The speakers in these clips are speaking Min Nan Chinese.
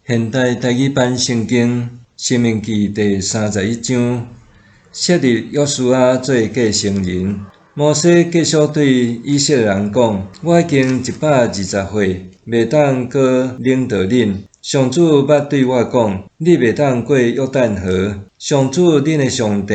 現代台語版聖經《申命記》第31章，設立約書亞做繼承人。摩西繼續對以色列人講：我已經120歲，袂當閣領導恁。上主捌對我講：你袂當過約旦河。上主恁的上帝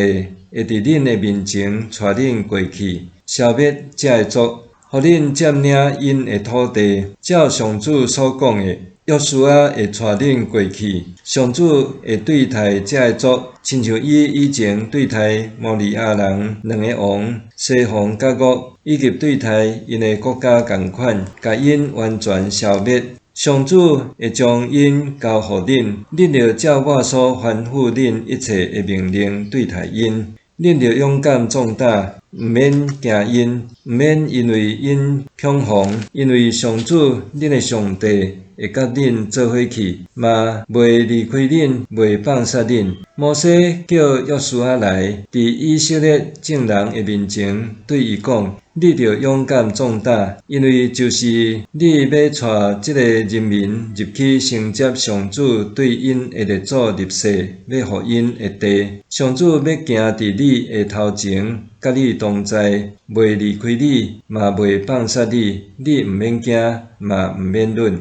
會佇恁的面前帶恁過去，消滅這个族，予恁佔領𪜶的土地。照上主所講的，約書亞會帶恁過去。上主會對待這个族，親像伊以前對待摩利亞人兩个王西宏佮惡，以及對待𪜶的國家仝款，共𪜶完全消滅。上主會將𪜶交予恁，恁著照我所吩咐恁一切的命令對待𪜶。恁著勇敢壯膽，毋免驚𪜶，毋免因為𪜶恐慌，因為上主恁的上帝會佮恁做伙去，嘛袂離開恁，袂放殺恁。摩西叫約書亞來，佇以色列眾人的面前對伊講：你著勇敢壯膽，因為就是你欲帶這个人民入去承接上主對𪜶的列祖立誓，欲予𪜶的地。上主欲行佇你的頭前，佮你同在，袂離開你，嘛袂放殺你。你毋免驚，嘛毋免忍。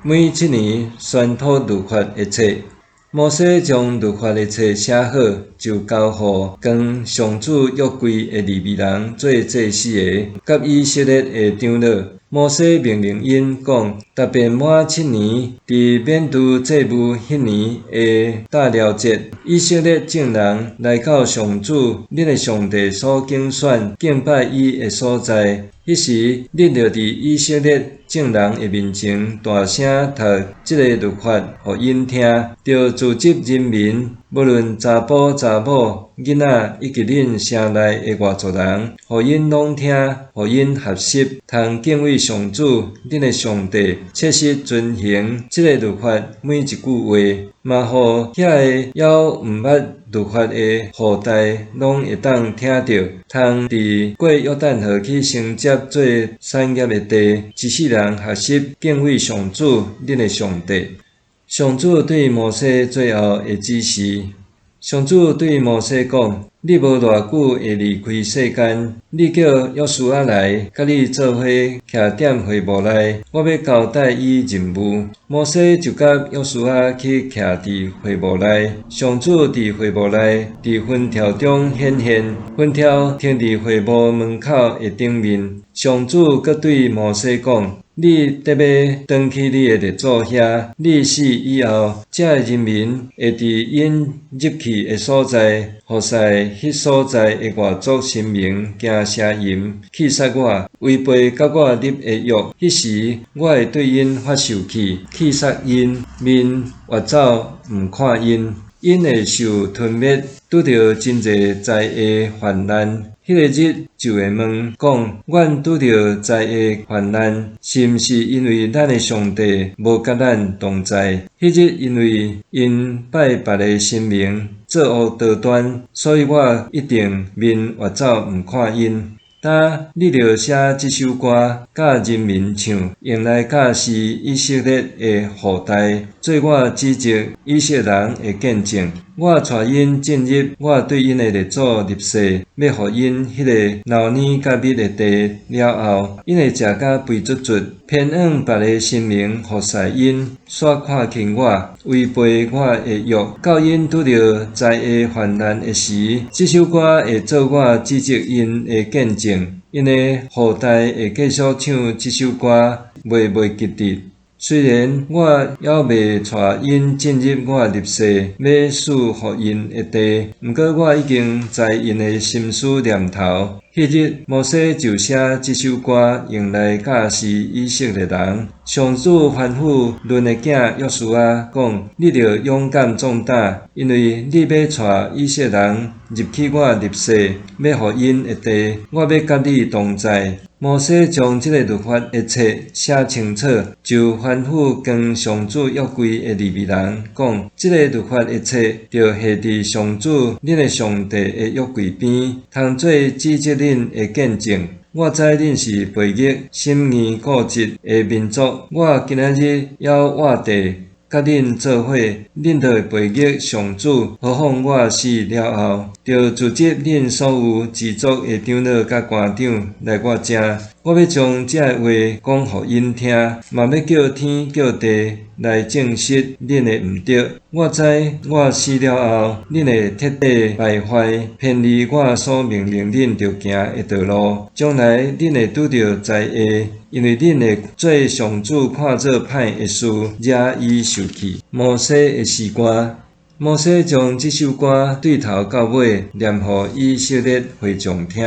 每7年宣讀律法的冊。摩西將律法的冊寫好，就交予扛上主約櫃的利未人做祭司的，佮以色列的長老。摩西命令𪜶講：逐遍滿七年，佇免除祭物彼年的大寮節，以色列眾人來到上主恁的上帝所揀選敬拜伊的所在，彼時，恁著佇以色列眾人的面前大聲讀這个律法予𪜶聽，著組織人民，無論查埔查某、囡仔以及恁城內的外族人，予𪜶攏聽，予𪜶學習，通敬畏上主恁的上帝，切實遵行這个律法每一句話，嘛予遐个猶毋捌律法的後代攏會當聽著，通佇過約旦河去承接做產業的地，一世人學習敬畏上主恁的上帝。上主對摩西最後的指示。上主對摩西講：你無偌久會離開世間，你叫約書亞來，佮你做伙徛踮會幕內，我欲交代伊任務。摩西就佮約書亞去徛佇會幕內。上主佇會幕內，佇雲柱中顯現，雲柱停佇會幕門口的頂面。上主閣對摩西講：你得欲轉去你的列祖遐，你死以後，這个人民會佇𪜶入去的所在，服侍彼所在的外族神明，行邪淫，棄殺我，違背佮我立的約。彼時，我會對𪜶發受氣，棄殺𪜶，面越走毋看𪜶，𪜶會受吞滅，拄著真濟災禍患難。彼个日就會問講：阮拄著災禍患難，是毋是因為咱的上帝無佮咱同在？彼日因為𪜶拜別个神明，作惡多端，所以我一定面越走毋看𪜶。今你著寫這首歌，教人民唱，用來教示以色列的後代，做我指責以色列人的見證。我帶𪜶進入我對𪜶的列祖立誓，欲予𪜶彼个流奶佮蜜的地了後，𪜶會食甲肥卒卒，偏向別个神明服侍𪜶，煞看輕我，違背我的約。到𪜶拄著災禍患難的時，這首歌會做我指責𪜶的見證，𪜶的後代會繼續唱這首歌，袂袂記得。雖然我猶未帶𪜶進入我立誓欲賜予𪜶的地，毋過我已經知𪜶的心思念頭。彼日，摩西就寫這首歌，用來教示以色列人。上主吩咐嫩的囝約書亞講：你著勇敢壯膽，因為你欲帶以色列人入去我立誓欲予𪜶的地，我欲佮你同在。摩西將這个律法的冊寫清楚，就吩咐扛上主約櫃的利未人講：這个律法的冊，著下佇上主恁的上帝的約櫃邊，通做指責恁的見證。我知恁是背逆、心硬固執的民族。我今仔日猶活地，佮恁做伙，恁就會背逆上主。何況我死了後，著聚集恁所有支族的長老佮官長來我遮。我欲將這話講予𪜶聽，嘛欲叫天叫地來證實恁的毋著。我知我死了後，恁會徹底敗壞，偏離我所命令恁著行的道路。將來恁會拄著災禍，因為恁會做上主看做歹的事，惹伊受氣。摩西的詩歌，摩西將這首歌對頭到尾念予以色列會眾聽。